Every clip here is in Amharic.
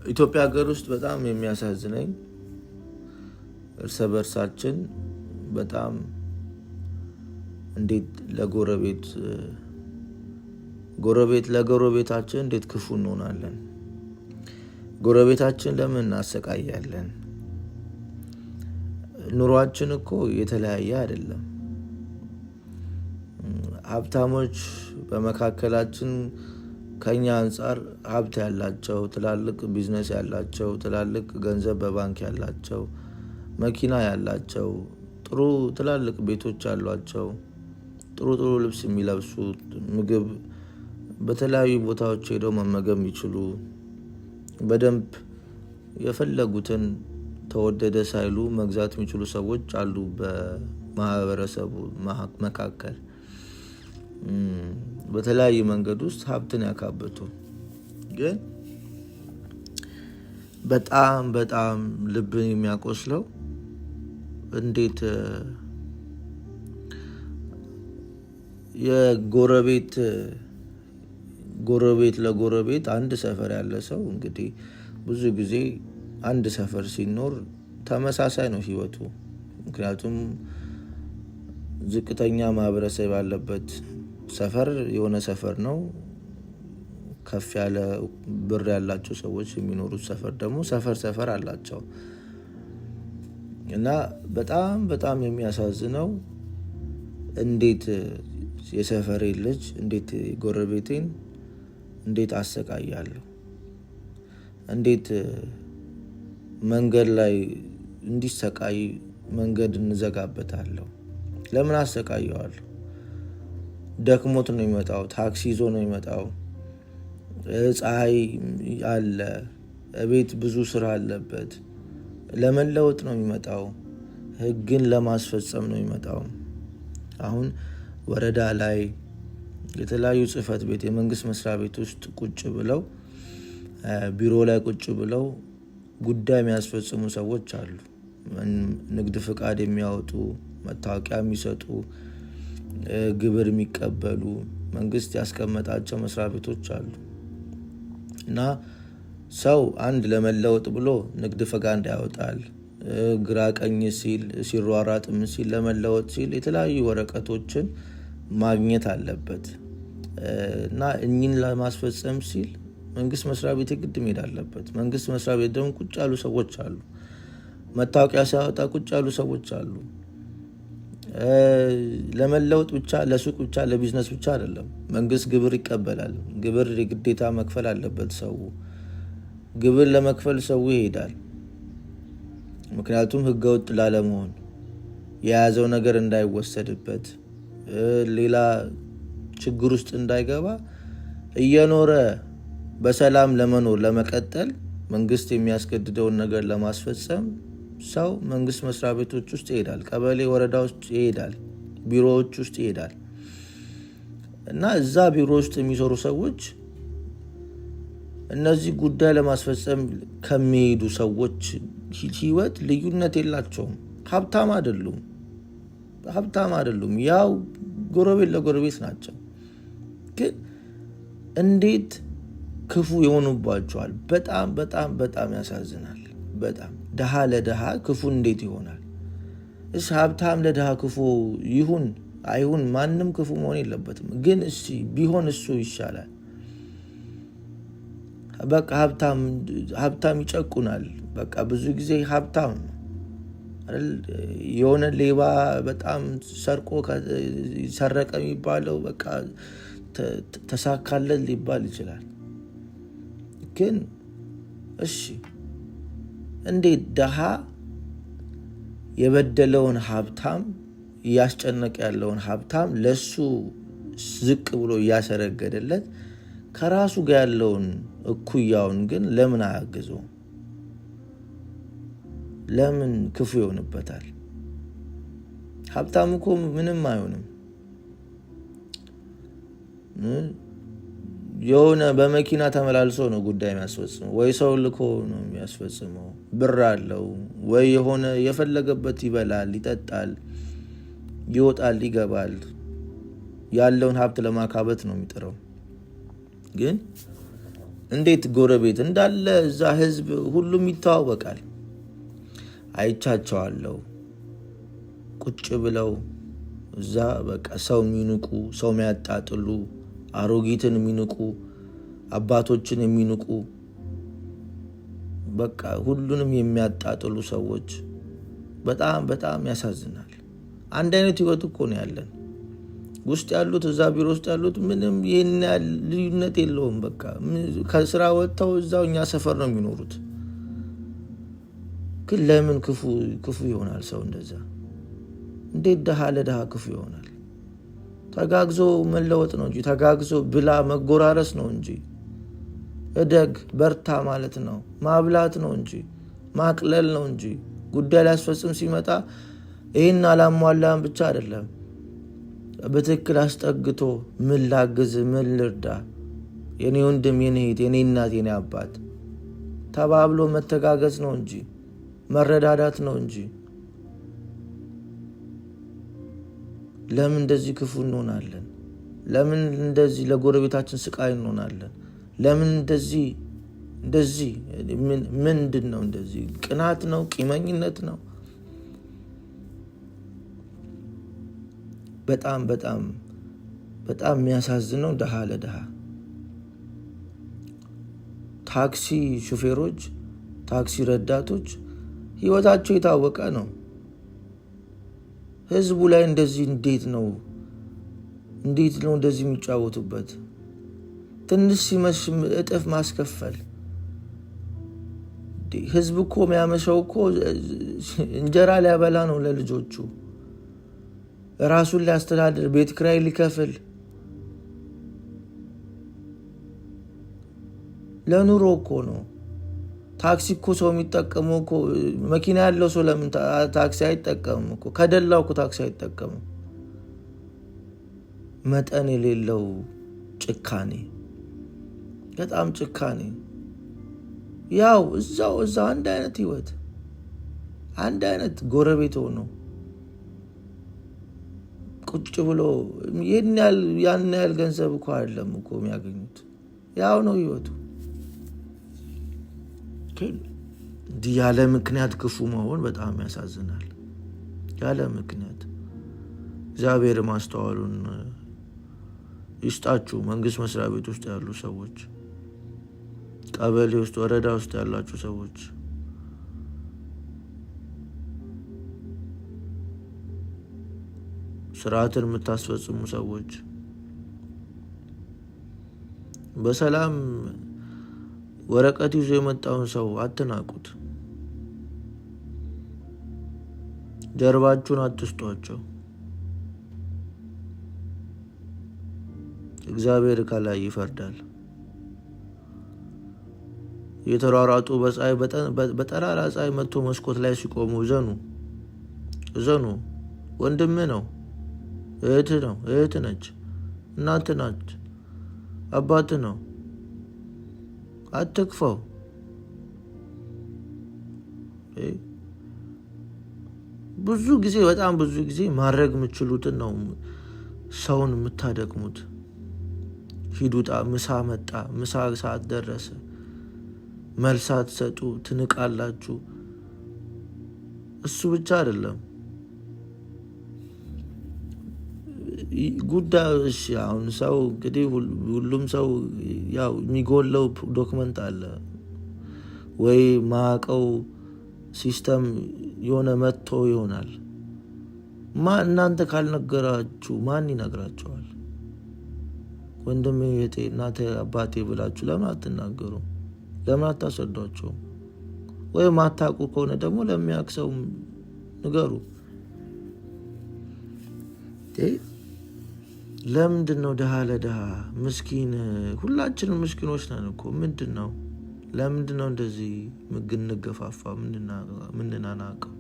ኢትዮጵያ ሀገር ውስጥ በጣም የሚያሳዝነኝ እርስ በርሳችን በጣም እንዴት ለጎረቤት ጎረቤት ለጎረቤታችን እንዴት ክፉ እንሆናለን? ጎረቤታችን ለምን እናሰቃያለን? ኑሯችን እኮ የተለያየ አይደለም። ሀብታሞች በመካከላችን ከኛ አንፃር ሀብት ያላቸው፣ ትላልቅ ቢዝነስ ያላቸው፣ ትላልቅ ገንዘብ በባንክ ያላቸው፣ መኪና ያላቸው፣ ጥሩ ትላልቅ ቤቶች ያሏቸው፣ ጥሩ ጥሩ ልብስ የሚለብሱ፣ ምግብ በተለያዩ ቦታዎች ሄደው መመገብ የሚችሉ፣ በደንብ የፈለጉትን ተወደደ ሳይሉ መግዛት የሚችሉ ሰዎች አሉ በማህበረሰቡ መካከል። በተለያየ መንገድ ውስጥ ሀብትን ያካበቱ። ግን በጣም በጣም ልብን የሚያቆስለው እንዴት የጎረቤት ጎረቤት ለጎረቤት አንድ ሰፈር ያለ ሰው፣ እንግዲህ ብዙ ጊዜ አንድ ሰፈር ሲኖር ተመሳሳይ ነው ህይወቱ። ምክንያቱም ዝቅተኛ ማህበረሰብ ያለበት ሰፈር የሆነ ሰፈር ነው። ከፍ ያለ ብር ያላቸው ሰዎች የሚኖሩት ሰፈር ደግሞ ሰፈር ሰፈር አላቸው። እና በጣም በጣም የሚያሳዝነው እንዴት የሰፈሬ ልጅ፣ እንዴት ጎረቤቴን እንዴት አሰቃያለሁ? እንዴት መንገድ ላይ እንዲሰቃይ መንገድ እንዘጋበታለሁ? ለምን አሰቃየዋለሁ? ደክሞት ነው የሚመጣው። ታክሲ ይዞ ነው የሚመጣው። ፀሐይ አለ፣ ቤት ብዙ ስራ አለበት። ለመለወጥ ነው የሚመጣው። ህግን ለማስፈጸም ነው የሚመጣው። አሁን ወረዳ ላይ የተለያዩ ጽህፈት ቤት፣ የመንግስት መስሪያ ቤት ውስጥ ቁጭ ብለው፣ ቢሮ ላይ ቁጭ ብለው ጉዳይ የሚያስፈጽሙ ሰዎች አሉ። ንግድ ፍቃድ የሚያወጡ፣ መታወቂያ የሚሰጡ፣ ግብር የሚቀበሉ መንግስት ያስቀመጣቸው መስሪያ ቤቶች አሉ። እና ሰው አንድ ለመለወጥ ብሎ ንግድ ፈቃድ ያወጣል። ግራ ቀኝ ሲል፣ ሲሯራጥም ሲል፣ ለመለወጥ ሲል የተለያዩ ወረቀቶችን ማግኘት አለበት። እና እኚህን ለማስፈጸም ሲል መንግስት መስሪያ ቤት የግድ መሄድ አለበት። መንግስት መስሪያ ቤት ደግሞ ቁጭ ያሉ ሰዎች አሉ። መታወቂያ ሲያወጣ ቁጭ ያሉ ሰዎች አሉ። ለመለወጥ ብቻ፣ ለሱቅ ብቻ፣ ለቢዝነስ ብቻ አይደለም። መንግስት ግብር ይቀበላል። ግብር የግዴታ መክፈል አለበት ሰው። ግብር ለመክፈል ሰው ይሄዳል። ምክንያቱም ህገወጥ ላለመሆን፣ የያዘው ነገር እንዳይወሰድበት፣ ሌላ ችግር ውስጥ እንዳይገባ፣ እየኖረ በሰላም ለመኖር ለመቀጠል፣ መንግስት የሚያስገድደውን ነገር ለማስፈጸም ሰው መንግስት መስሪያ ቤቶች ውስጥ ይሄዳል። ቀበሌ፣ ወረዳ ውስጥ ይሄዳል። ቢሮዎች ውስጥ ይሄዳል። እና እዛ ቢሮ ውስጥ የሚሰሩ ሰዎች እነዚህ ጉዳይ ለማስፈጸም ከሚሄዱ ሰዎች ህይወት ልዩነት የላቸውም። ሀብታም አይደሉም። ሀብታም አይደሉም። ያው ጎረቤት ለጎረቤት ናቸው። ግን እንዴት ክፉ የሆኑባቸዋል። በጣም በጣም በጣም ያሳዝናል። በጣም ድሃ ለድሃ ክፉ እንዴት ይሆናል? እስ ሀብታም ለድሃ ክፉ ይሁን አይሁን ማንም ክፉ መሆን የለበትም። ግን እሺ ቢሆን እሱ ይሻላል። በቃ ሀብታም ይጨቁናል። በቃ ብዙ ጊዜ ሀብታም አይደል የሆነ ሌባ በጣም ሰርቆ ሰረቀ የሚባለው፣ በቃ ተሳካለት ሊባል ይችላል። ግን እሺ እንዴት ድሃ የበደለውን ሀብታም፣ እያስጨነቀ ያለውን ሀብታም፣ ለሱ ዝቅ ብሎ እያሰረገደለት ከራሱ ጋር ያለውን እኩያውን ግን ለምን አያግዘውም? ለምን ክፉ ይሆንበታል? ሀብታም እኮ ምንም አይሆንም። የሆነ በመኪና ተመላልሶ ነው ጉዳይ የሚያስፈጽመው፣ ወይ ሰው ልኮ ነው የሚያስፈጽመው። ብር አለው ወይ የሆነ የፈለገበት ይበላል፣ ይጠጣል፣ ይወጣል፣ ይገባል። ያለውን ሀብት ለማካበት ነው የሚጥረው። ግን እንዴት ጎረቤት እንዳለ እዛ ህዝብ ሁሉም ይተዋወቃል። አይቻቸዋለሁ ቁጭ ብለው እዛ በቃ ሰው የሚንቁ፣ ሰው የሚያጣጥሉ፣ አሮጊትን የሚንቁ፣ አባቶችን የሚንቁ፣ በቃ ሁሉንም የሚያጣጥሉ ሰዎች በጣም በጣም ያሳዝናል። አንድ አይነት ህይወት እኮ ነው ያለን። ውስጥ ያሉት እዛ ቢሮ ውስጥ ያሉት ምንም ይህን ያህል ልዩነት የለውም። በቃ ከስራ ወጥተው እዛው እኛ ሰፈር ነው የሚኖሩት። ግን ለምን ክፉ ክፉ ይሆናል ሰው እንደዛ? እንዴት ድሃ ለድሃ ክፉ ይሆናል? ተጋግዞ መለወጥ ነው እንጂ፣ ተጋግዞ ብላ መጎራረስ ነው እንጂ፣ እደግ በርታ ማለት ነው፣ ማብላት ነው እንጂ፣ ማቅለል ነው እንጂ። ጉዳይ ሊያስፈጽም ሲመጣ ይህን አላሟላም ብቻ አይደለም፣ በትክክል አስጠግቶ ምን ላግዝ፣ ምን ልርዳ፣ የኔ ወንድም፣ የኔ እህት፣ የኔ እናት፣ የኔ አባት ተባብሎ መተጋገዝ ነው እንጂ፣ መረዳዳት ነው እንጂ። ለምን እንደዚህ ክፉ እንሆናለን? ለምን እንደዚህ ለጎረቤታችን ስቃይ እንሆናለን? ለምን እንደዚህ እንደዚህ ምንድን ነው? እንደዚህ ቅናት ነው? ቂመኝነት ነው? በጣም በጣም በጣም የሚያሳዝነው ድሃ ለድሃ። ታክሲ ሹፌሮች፣ ታክሲ ረዳቶች ህይወታቸው የታወቀ ነው። ህዝቡ ላይ እንደዚህ እንዴት ነው እንዴት ነው እንደዚህ የሚጫወቱበት? ትንሽ ሲመሽ እጥፍ ማስከፈል። ህዝብ እኮ የሚያመሸው እኮ እንጀራ ሊያበላ ነው ለልጆቹ፣ ራሱን ሊያስተዳድር፣ ቤት ኪራይ ሊከፍል፣ ለኑሮ እኮ ነው። ታክሲ እኮ ሰው የሚጠቀመው እኮ መኪና ያለው ሰው ለምን ታክሲ አይጠቀምም እኮ? ከደላው እኮ ታክሲ አይጠቀምም። መጠን የሌለው ጭካኔ፣ በጣም ጭካኔ። ያው እዛው እዛው አንድ አይነት ህይወት፣ አንድ አይነት ጎረቤት ሆኖ ቁጭ ብሎ ይህን ያህል ያን ያህል ገንዘብ እኮ አይደለም እኮ የሚያገኙት፣ ያው ነው ህይወቱ። እንዲህ ያለ ምክንያት ክፉ መሆን በጣም ያሳዝናል። ያለ ምክንያት። እግዚአብሔር ማስተዋሉን ይስጣችሁ። መንግስት መስሪያ ቤት ውስጥ ያሉ ሰዎች፣ ቀበሌ ውስጥ፣ ወረዳ ውስጥ ያላችሁ ሰዎች፣ ስርዓትን የምታስፈጽሙ ሰዎች፣ በሰላም ወረቀት ይዞ የመጣውን ሰው አትናቁት። ጀርባችሁን አትስጧቸው። እግዚአብሔር ከላይ ይፈርዳል። እየተሯሯጡ በፀሐይ በጠራራ ፀሐይ መጥቶ መስኮት ላይ ሲቆሙ እዘኑ፣ እዘኑ። ወንድምህ ነው፣ እህትህ ነው፣ እህት ነች፣ እናት ናት፣ አባት ነው። አትክፈው። ብዙ ጊዜ በጣም ብዙ ጊዜ ማድረግ የምችሉትን ነው ሰውን የምታደክሙት። ሂድ ውጣ፣ ምሳ መጣ፣ ምሳ ሰዓት ደረሰ፣ መልስ አትሰጡ፣ ትንቃላችሁ። እሱ ብቻ አይደለም ጉዳዩ። እሺ አሁን ሰው እንግዲህ ሁሉም ሰው ያው የሚጎለው document አለ ወይ ማቀው system የሆነ መጥቶ ይሆናል። እናንተ ካልነገራችሁ ማን ይነግራቸዋል? ወንድሜ፣ እህቴ፣ እናቴ፣ አባቴ ብላችሁ ለምን አትናገሩም? ለምን አታስረዷቸውም? ወይ ማታውቁ ከሆነ ደግሞ ለሚያውቅ ሰው ንገሩ። ለምንድን ነው ድሃ ለድሃ ምስኪን? ሁላችንም ምስኪኖች ነን እኮ። ምንድን ነው ለምንድን ነው እንደዚህ ምንገፋፋ ምንናናቀው?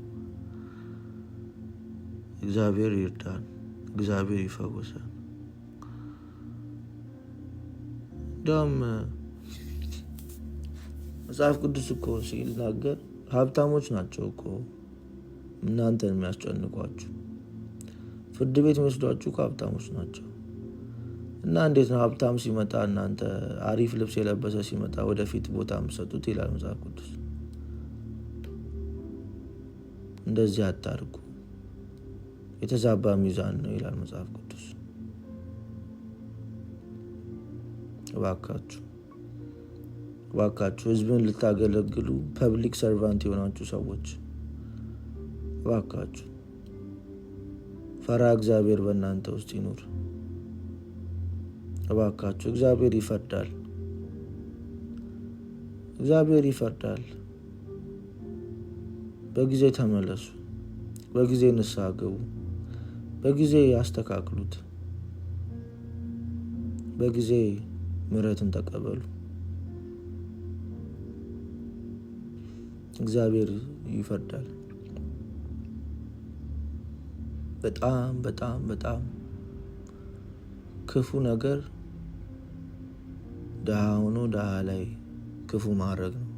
እግዚአብሔር ይርዳን፣ እግዚአብሔር ይፈውሰን። እንዲያውም መጽሐፍ ቅዱስ እኮ ሲናገር ሀብታሞች ናቸው እኮ እናንተን የሚያስጨንቋችሁ፣ ፍርድ ቤት የሚወስዷችሁ እኮ ሀብታሞች ናቸው። እና እንዴት ነው ሀብታም ሲመጣ እናንተ አሪፍ ልብስ የለበሰ ሲመጣ ወደፊት ቦታ የምትሰጡት ይላል መጽሐፍ ቅዱስ። እንደዚህ አታርጉ፣ የተዛባ ሚዛን ነው ይላል መጽሐፍ ቅዱስ። እባካችሁ እባካችሁ ህዝብን ልታገለግሉ public servant የሆናችሁ ሰዎች እባካችሁ ፈሪሃ እግዚአብሔር በእናንተ ውስጥ ይኑር። እባካችሁ እግዚአብሔር ይፈርዳል። እግዚአብሔር ይፈርዳል። በጊዜ ተመለሱ። በጊዜ ንስሐ ግቡ። በጊዜ ያስተካክሉት። በጊዜ ምሕረትን ተቀበሉ። እግዚአብሔር ይፈርዳል። በጣም በጣም በጣም ክፉ ነገር ድሃ ሆኖ ድሃ ላይ ክፉ ማድረግ ነው።